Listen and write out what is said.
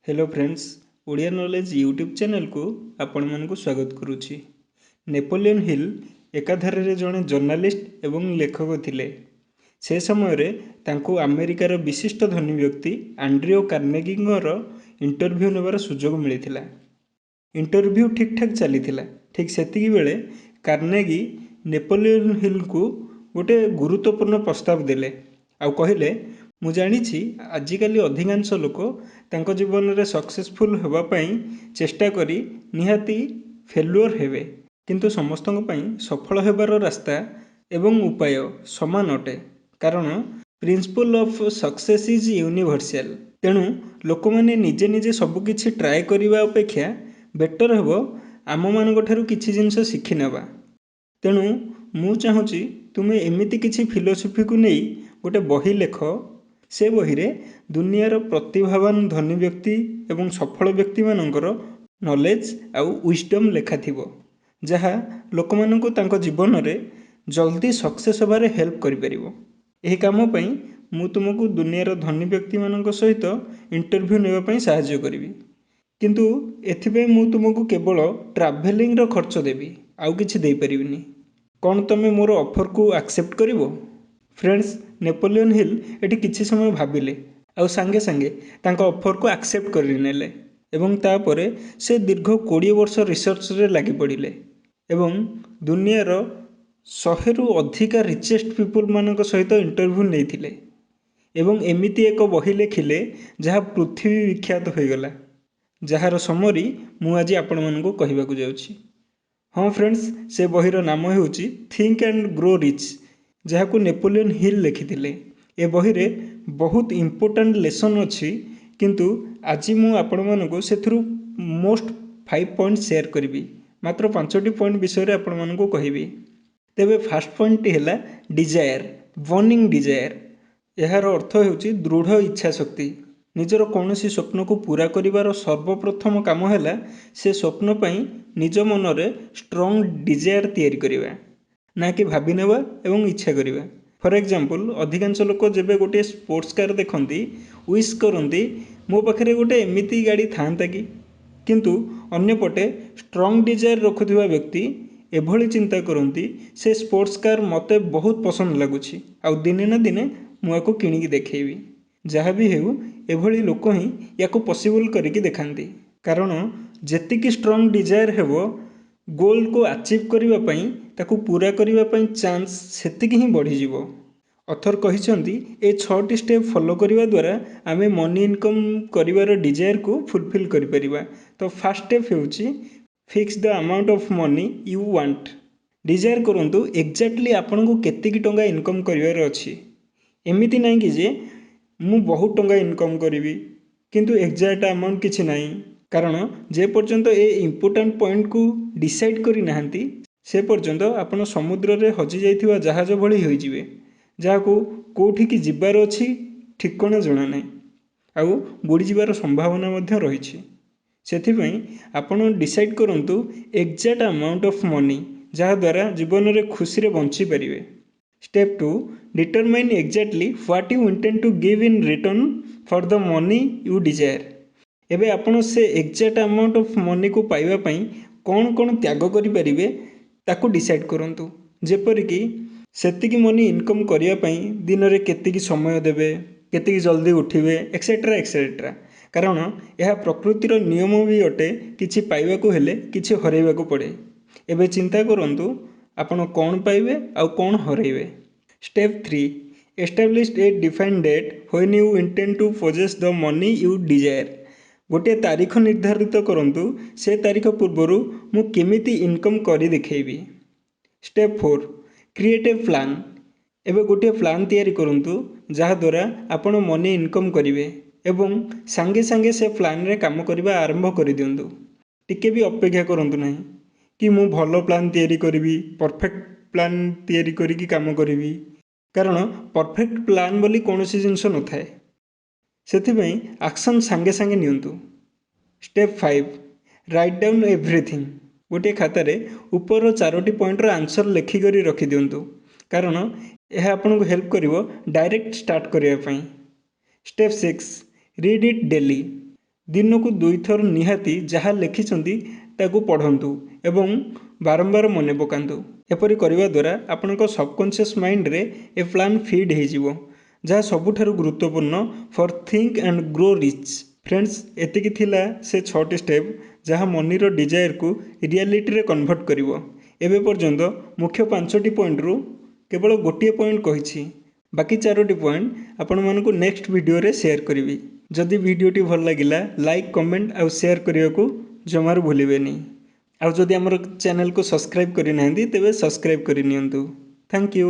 Hello friends, Odia knowledge YouTube ଚ୍ୟାନେଲ୍କୁ ଆପଣମାନଙ୍କୁ ସ୍ୱାଗତ କରୁଛି। ନେପୋଲିୟନ୍ ହିଲ୍ ଏକାଧାରରେ ଜଣେ ଜର୍ଣ୍ଣାଲିଷ୍ଟ ଏବଂ ଲେଖକ ଥିଲେ। ସେ ସମୟରେ ତାଙ୍କୁ ଆମେରିକାର ବିଶିଷ୍ଟ ଧନୀ ବ୍ୟକ୍ତି ଆଣ୍ଡ୍ରିଓ କାର୍ନେଗିଙ୍କର ଇଣ୍ଟରଭ୍ୟୁ ନେବାର ସୁଯୋଗ ମିଳିଥିଲା। ଇଣ୍ଟରଭ୍ୟୁ ଠିକ୍ଠାକ୍ ଚାଲିଥିଲା, ଠିକ୍ ସେତିକି ବେଳେ କାର୍ନେଗି ନେପୋଲିୟନ୍ ହିଲ୍ଙ୍କୁ ଗୋଟେ ଗୁରୁତ୍ୱପୂର୍ଣ୍ଣ ପ୍ରସ୍ତାବ ଦେଲେ ଆଉ କହିଲେ, ମୁଁ ଜାଣିଛି ଆଜିକାଲି ଅଧିକାଂଶ ଲୋକ ତାଙ୍କ ଜୀବନରେ ସକ୍ସେସଫୁଲ୍ ହେବା ପାଇଁ ଚେଷ୍ଟା କରି ନିହାତି ଫେଲୁଅର୍ ହେବେ, କିନ୍ତୁ ସମସ୍ତଙ୍କ ପାଇଁ ସଫଳ ହେବାର ରାସ୍ତା ଏବଂ ଉପାୟ ସମାନ ଅଟେ, କାରଣ principle of success is universal. ତେଣୁ ଲୋକମାନେ ନିଜେ ନିଜେ ସବୁକିଛି ଟ୍ରାଏ କରିବା ଅପେକ୍ଷା ବେଟର୍ ହେବ ଆମମାନଙ୍କ ଠାରୁ କିଛି ଜିନିଷ ଶିଖିନେବା। ତେଣୁ ମୁଁ ଚାହୁଁଛି ତୁମେ ଏମିତି କିଛି ଫିଲୋସଫିକୁ ନେଇ ଗୋଟେ ବହି ଲେଖ, ସେ ବହିରେ ଦୁନିଆର ପ୍ରତିଭାବାନ ଧନୀ ବ୍ୟକ୍ତି ଏବଂ ସଫଳ ବ୍ୟକ୍ତିମାନଙ୍କର ନଲେଜ୍ ଆଉ ୱିଜଡ଼ମ୍ ଲେଖାଥିବ, ଯାହା ଲୋକମାନଙ୍କୁ ତାଙ୍କ ଜୀବନରେ ଜଲ୍ଦି ସକ୍ସେସ୍ ହେବାରେ ହେଲ୍ପ କରିପାରିବ। ଏହି କାମ ପାଇଁ ମୁଁ ତୁମକୁ ଦୁନିଆର ଧନୀ ବ୍ୟକ୍ତିମାନଙ୍କ ସହିତ ଇଣ୍ଟରଭ୍ୟୁ ନେବା ପାଇଁ ସାହାଯ୍ୟ କରିବି, କିନ୍ତୁ ଏଥିପାଇଁ ମୁଁ ତୁମକୁ କେବଳ ଟ୍ରାଭେଲିଂର ଖର୍ଚ୍ଚ ଦେବି, ଆଉ କିଛି ଦେଇପାରିବିନି। କ'ଣ ତୁମେ ମୋର ଅଫର୍କୁ ଆକ୍ସେପ୍ଟ କରିବ? ଫ୍ରେଣ୍ଡସ୍, ନେପୋଲିୟନ୍ ହିଲ୍ ଏଠି କିଛି ସମୟ ଭାବିଲେ ଆଉ ସାଙ୍ଗେ ସାଙ୍ଗେ ତାଙ୍କ ଅଫର୍କୁ ଆକ୍ସେପ୍ଟ କରିନେଲେ ଏବଂ ତାପରେ ସେ ଦୀର୍ଘ 20 ବର୍ଷ ରିସର୍ଚ୍ଚରେ ଲାଗିପଡ଼ିଲେ ଏବଂ ଦୁନିଆର 100ରୁ ଅଧିକା ରିଚେଷ୍ଟ ପିପୁଲମାନଙ୍କ ସହିତ ଇଣ୍ଟରଭ୍ୟୁ ନେଇଥିଲେ ଏବଂ ଏମିତି ଏକ ବହି ଲେଖିଲେ ଯାହା ପୃଥିବୀ ବିଖ୍ୟାତ ହୋଇଗଲା, ଯାହାର ସମରି ମୁଁ ଆଜି ଆପଣମାନଙ୍କୁ କହିବାକୁ ଯାଉଛି। ହଁ ଫ୍ରେଣ୍ଡସ୍, ସେ ବହିର ନାମ ହେଉଛି ଥିଙ୍କ ଆଣ୍ଡ ଗ୍ରୋ ରିଚ୍, ଯାହାକୁ ନେପୋଲିୟନ୍ ହିଲ୍ ଲେଖିଥିଲେ। ଏ ବହିରେ ବହୁତ ଇମ୍ପୋର୍ଟାଣ୍ଟ ଲେସନ୍ ଅଛି, କିନ୍ତୁ ଆଜି ମୁଁ ଆପଣମାନଙ୍କୁ ସେଥିରୁ ମୋଷ୍ଟ 5 ପଏଣ୍ଟ ସେୟାର କରିବି। ମାତ୍ର 5ଟି ପଏଣ୍ଟ ବିଷୟରେ ଆପଣମାନଙ୍କୁ କହିବି। ତେବେ ଫାର୍ଷ୍ଟ ପଏଣ୍ଟଟି ହେଲା ଡିଜାୟାର, ବର୍ଣ୍ଣିଂ ଡିଜାୟାର। ଏହାର ଅର୍ଥ ହେଉଛି ଦୃଢ଼ ଇଚ୍ଛାଶକ୍ତି। ନିଜର କୌଣସି ସ୍ୱପ୍ନକୁ ପୂରା କରିବାର ସର୍ବପ୍ରଥମ କାମ ହେଲା ସେ ସ୍ୱପ୍ନ ପାଇଁ ନିଜ ମନରେ ଷ୍ଟ୍ରଙ୍ଗ ଡିଜାୟାର ତିଆରି କରିବା, ନା କି ଭାବି ନେବା ଏବଂ ଇଚ୍ଛା କରିବା। ଫର୍ ଏକ୍ଜାମ୍ପଲ୍, ଅଧିକାଂଶ ଲୋକ ଯେବେ ଗୋଟିଏ ସ୍ପୋର୍ଟସ୍ କାର୍ ଦେଖନ୍ତି ୱିଶ୍ କରନ୍ତି ମୋ ପାଖରେ ଗୋଟେ ଏମିତି ଗାଡ଼ି ଥାଆନ୍ତା କି। କିନ୍ତୁ ଅନ୍ୟପଟେ ଷ୍ଟ୍ରଙ୍ଗ ଡିଜାୟାର ରଖୁଥିବା ବ୍ୟକ୍ତି ଏଭଳି ଚିନ୍ତା କରନ୍ତି, ସେ ସ୍ପୋର୍ଟସ୍ କାର୍ ମୋତେ ବହୁତ ପସନ୍ଦ ଲାଗୁଛି, ଆଉ ଦିନେ ନା ଦିନେ ମୁଁ ୟାକୁ କିଣିକି ଦେଖେଇବି। ଯାହା ବି ହେଉ, ଏଭଳି ଲୋକ ହିଁ ୟାକୁ ପସିବୁଲ୍ କରିକି ଦେଖାନ୍ତି, କାରଣ ଯେତିକି ଷ୍ଟ୍ରଙ୍ଗ ଡିଜାୟାର ହେବ, ଗୋଲ୍କୁ ଆଚିଭ୍ କରିବା ପାଇଁ, ତାକୁ ପୂରା କରିବା ପାଇଁ ଚାନ୍ସ ସେତିକି ହିଁ ବଢ଼ିଯିବ। ଅଥର କହିଛନ୍ତି ଏ 6ଟି ଷ୍ଟେପ୍ ଫଲୋ କରିବା ଦ୍ୱାରା ଆମେ ମନି ଇନକମ୍ କରିବାର ଡିଜାୟାରକୁ ଫୁଲଫିଲ୍ କରିପାରିବା। ତ ଫାର୍ଷ୍ଟ ଷ୍ଟେପ୍ ହେଉଛି fix the amount of money you want. Desire କରନ୍ତୁ ଏକ୍ଜାକ୍ଟଲି ଆପଣଙ୍କୁ କେତିକି ଟଙ୍କା ଇନକମ୍ କରିବାର ଅଛି। ଏମିତି ନାହିଁ କି ଯେ ମୁଁ ବହୁତ ଟଙ୍କା ଇନକମ୍ କରିବି କିନ୍ତୁ ଏକ୍ଜାକ୍ଟ ଆମାଉଣ୍ଟ କିଛି ନାହିଁ, କାରଣ ଯେ ପର୍ଯ୍ୟନ୍ତ ଏ ଇମ୍ପୋର୍ଟାଣ୍ଟ ପଏଣ୍ଟକୁ ଡିସାଇଡ଼୍ କରିନାହାନ୍ତି ସେ ପର୍ଯ୍ୟନ୍ତ ଆପଣ ସମୁଦ୍ରରେ ହଜିଯାଇଥିବା ଜାହାଜ ଭଳି ହୋଇଯିବେ, ଯାହାକୁ କେଉଁଠିକି ଯିବାର ଅଛି ଠିକଣା ଜଣା ନାହିଁ ଆଉ ବୁଡ଼ିଯିବାର ସମ୍ଭାବନା ମଧ୍ୟ ରହିଛି। ସେଥିପାଇଁ ଆପଣ ଡିସାଇଡ଼୍ କରନ୍ତୁ ଏକ୍ଜାକ୍ଟ ଆମାଉଣ୍ଟ ଅଫ୍ ମନି, ଯାହାଦ୍ୱାରା ଜୀବନରେ ଖୁସିରେ ବଞ୍ଚିପାରିବେ। Step 2, determine exactly what you intend to give in return for the money you desire. ଏବେ ଆପଣ ସେ ଏକ୍ଜାକ୍ଟ ଆମାଉଣ୍ଟ ଅଫ୍ ମନିକୁ ପାଇବା ପାଇଁ କ'ଣ କ'ଣ ତ୍ୟାଗ କରିପାରିବେ ତାକୁ ଡିସାଇଡ଼୍ କରନ୍ତୁ। ଯେପରିକି ସେତିକି ମନି ଇନକମ୍ କରିବା ପାଇଁ ଦିନରେ କେତିକି ସମୟ ଦେବେ, କେତିକି ଜଲ୍ଦି ଉଠିବେ, ଏକ୍ସେଟ୍ରା ଏକ୍ସେଟ୍ରା। କାରଣ ଏହା ପ୍ରକୃତିର ନିୟମ ବି ଅଟେ, କିଛି ପାଇବାକୁ ହେଲେ କିଛି ହରାଇବାକୁ ପଡ଼େ। ଏବେ ଚିନ୍ତା କରନ୍ତୁ ଆପଣ କ'ଣ ପାଇବେ ଆଉ କ'ଣ ହରାଇବେ। Step 3, establish a define date when you intend to possess the money you desire. ଗୋଟିଏ ତାରିଖ ନିର୍ଦ୍ଧାରିତ କରନ୍ତୁ, ସେ ତାରିଖ ପୂର୍ବରୁ ମୁଁ କେମିତି ଇନକମ୍ କରି ଦେଖେଇବି। Step 4, create a plan. ଏବେ ଗୋଟିଏ ପ୍ଲାନ୍ ତିଆରି କରନ୍ତୁ ଯାହାଦ୍ୱାରା ଆପଣ ମନି ଇନକମ୍ କରିବେ ଏବଂ ସାଙ୍ଗେ ସାଙ୍ଗେ ସେ ପ୍ଲାନ୍ରେ କାମ କରିବା ଆରମ୍ଭ କରିଦିଅନ୍ତୁ। ଟିକେ ବି ଅପେକ୍ଷା କରନ୍ତୁ ନାହିଁ କି ମୁଁ ଭଲ ପ୍ଲାନ୍ ତିଆରି କରିବି, ପରଫେକ୍ଟ ପ୍ଲାନ୍ ତିଆରି କରିକି କାମ କରିବି, କାରଣ ପରଫେକ୍ଟ ପ୍ଲାନ୍ ବୋଲି କୌଣସି ଜିନିଷ ନଥାଏ। ସେଥିପାଇଁ ଆକ୍ସନ୍ ସାଙ୍ଗେ ସାଙ୍ଗେ ନିଅନ୍ତୁ। Step 5, write down everything. ଗୋଟିଏ ଖାତାରେ ଉପର 4ଟି ପଏଣ୍ଟର ଆନ୍ସର୍ ଲେଖିକରି ରଖିଦିଅନ୍ତୁ, କାରଣ ଏହା ଆପଣଙ୍କୁ ହେଲ୍ପ କରିବ ଡାଇରେକ୍ଟ ଷ୍ଟାର୍ଟ କରିବା ପାଇଁ। Step 6, read it daily. ଦିନକୁ 2ଥର ନିହାତି ଯାହା ଲେଖିଛନ୍ତି ତାକୁ ପଢ଼ନ୍ତୁ ଏବଂ ବାରମ୍ବାର ମନେ ପକାନ୍ତୁ। ଏପରି କରିବା ଦ୍ୱାରା ଆପଣଙ୍କ ସବକନସିୟସ୍ ମାଇଣ୍ଡରେ ଏ ପ୍ଲାନ୍ ଫିଡ୍ ହେଇଯିବ, ଯାହା ସବୁଠାରୁ ଗୁରୁତ୍ୱପୂର୍ଣ୍ଣ for think and grow rich. Friends, ଏତିକି ଥିଲା ସେ 6ଟି ଷ୍ଟେପ୍ ଯାହା ମନିର ଡିଜାୟାରକୁ ରିଆଲିଟିରେ କନଭର୍ଟ କରିବ। ଏବେ ପର୍ଯ୍ୟନ୍ତ ମୁଖ୍ୟ 5ଟି ପଏଣ୍ଟରୁ କେବଳ ଗୋଟିଏ ପଏଣ୍ଟ କହିଛି, ବାକି 4ଟି ପଏଣ୍ଟ ଆପଣମାନଙ୍କୁ ନେକ୍ସଟ ଭିଡ଼ିଓରେ ସେୟାର କରିବି। ଯଦି ଭିଡ଼ିଓଟି ଭଲ ଲାଗିଲା, ଲାଇକ୍, କମେଣ୍ଟ ଆଉ ସେୟାର କରିବାକୁ ଜମାରୁ ଭୁଲିବେନି। ଆଉ ଯଦି ଆମର ଚ୍ୟାନେଲକୁ ସବସ୍କ୍ରାଇବ୍ କରିନାହାନ୍ତି, ତେବେ ସବସ୍କ୍ରାଇବ୍ କରିନିଅନ୍ତୁ। Thank you.